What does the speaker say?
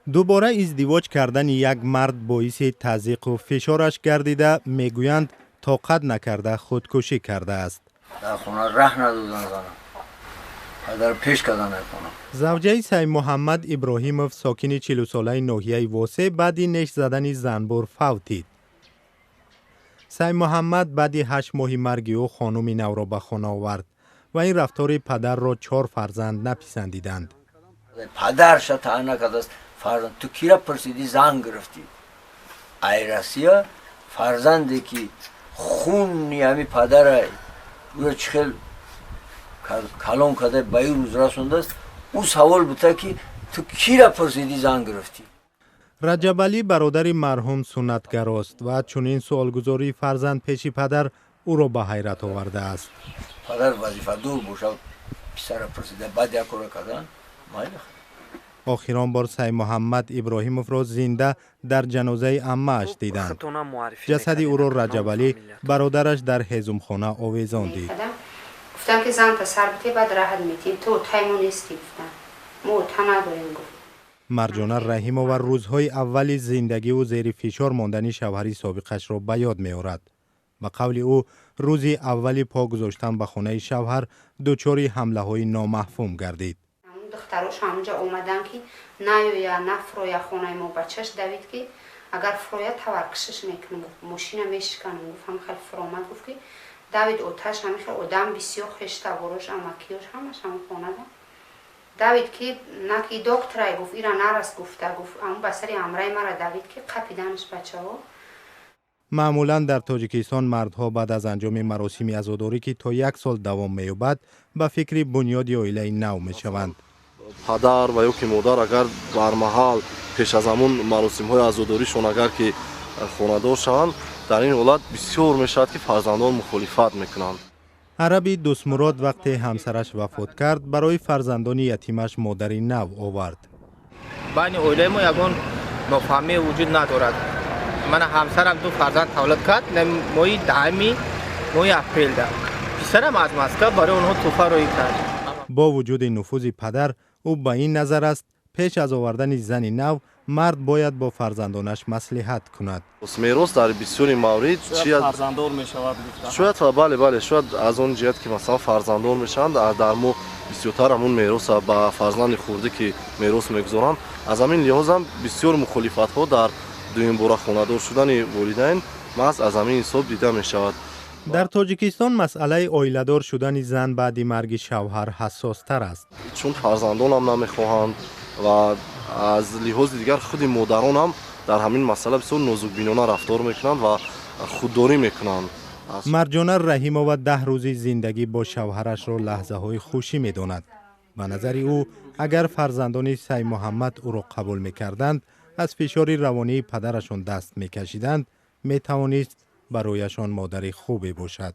Дубора издивоҷ кардани як мард боиси тазйиқу фишораш гардида, мегӯянд, тоқат накарда худкушӣ кардааст. Дар хона раҳ надодан зана, падар пеш кардан хона. Завҷаи Саймуҳаммад Иброҳимов, сокини 40-солаи ноҳияи Восе, баъди неш задани занбур фавтид. Саймуҳаммад баъди 8 моҳи марги ӯ хонуми навро ба хона овард ва ин рафтори падарро чор фарзанд написандиданд. Падарша таъна кардааст: фарзанд, ту кира пурсидӣ, зан гирифтӣ? Ай Россия фарзанде ки хуни ҳами падара ӯро чӣ хел калон карда, ба ин рӯз расондааст, ӯ савол бута, ки ту кира пурсидӣ, зан гирифтӣ? Раҷабалӣ, бародари марҳум, суннатгарост ва чунин суолгузории фарзанд пеши падар ӯро ба ҳайрат овардааст. Падар вазифадор бошад, писара пурсида, баъд як кора кардан майли. Охирон бор Саймуҳаммад Иброҳимовро зинда дар ҷанозаи аммааш диданд. Ҷасади ӯро Раҷабалӣ, бародараш, дар ҳезумхона овезон дид. Гуфтам, ки занта сар бите, баъд раҳат метиҳем, ту отаи мо нестӣ. Гуфтам, мо ота надорем, гуфт. Марҷона Раҳимова рӯзҳои аввали зиндагиву зери фишор мондани шавҳари собиқашро ба ёд меорад. Ба қавли ӯ, рӯзи аввали по гузоштан ба хонаи шавҳар дучори ҳамлаҳои номафҳум гардид. Духтарош ҳамунҷа омадан, ки наёя, нафроя хонаи мо. Бачаш давид, ки агар фуроя, таваркашаш мекунам, гуфт, мошина мешиканам, гуфт. Ҳам хел фуромад, гуфт, ки давид оташ, ҳами хел одам бисёр, хештаборош, амакиёш, ҳамаш ҳамун хонада. Давид, ки на, ки докторай, гуфт, ира нарас, гуфта, гуфт, ҳамун ба сари ҳамраи мара давид, ки қапиданаш бачаҳо. Маъмулан дар Тоҷикистон мардҳо баъд аз анҷоми маросими азодорӣ, ки то як сол давом меёбад, ба фикри бунёди оилаи нав мешаванд. Падар ва ё ки модар агар бар маҳал пеш аз ҳамун маросимҳои азодоришон агар ки хонадор шаванд, дар ин ҳолат бисёр мешавад, ки фарзандон мухолифат мекунанд. Араби Дӯстмурод вақте ҳамсараш вафот кард, барои фарзандони ятимаш модари нав овард. Байни оилаи мо ягон нофаҳмӣ вуҷуд надорад. Мана, ҳамсарам ду фарзанд тавлид кард моҳи 10-уми моҳи апрелда. Писарам аз Москва барои онҳо тӯҳфа роҳӣ кард. Бо вуҷуди нуфузи падар, ӯ ба ин назар аст, пеш аз овардани зани нав мард бояд бо фарзандонаш маслиҳат кунад. Мерос дар бисёри маврид фарзанддор мешавад. Шояд, бале, шояд аз он ҷиҳат, ки масалан фарзанддор мешаванд, дар мо бисёртар ҳамун мероса ба фарзанди хурдӣ ки мерос мегузоранд. Аз ҳамин лиҳозам бисёр мухолифатҳо дар дуюмбора хонадор шудани волидайн маҳз аз ҳамин ҳисоб дида мешавад. Дар Тоҷикистон масъалаи оиладор шудани зан баъди марги шавҳар ҳассостар аст. Чун фарзандонам намехоҳанд ва аз лиҳози дигар худи модаронам дар ҳамин масъала бисёр нозукбинона рафтор мекунанд ва худдорӣ мекунанд. Марҷона Раҳимова 10 рӯзи зиндагӣ бо шавҳарашро лаҳзаҳои хушӣ медонад. Ба назари ӯ, агар фарзандони Саймуҳаммад ӯро қабул мекарданд, аз фишори равонии падарашон даст мекашиданд, метавонист барояшон модари хубе бошад.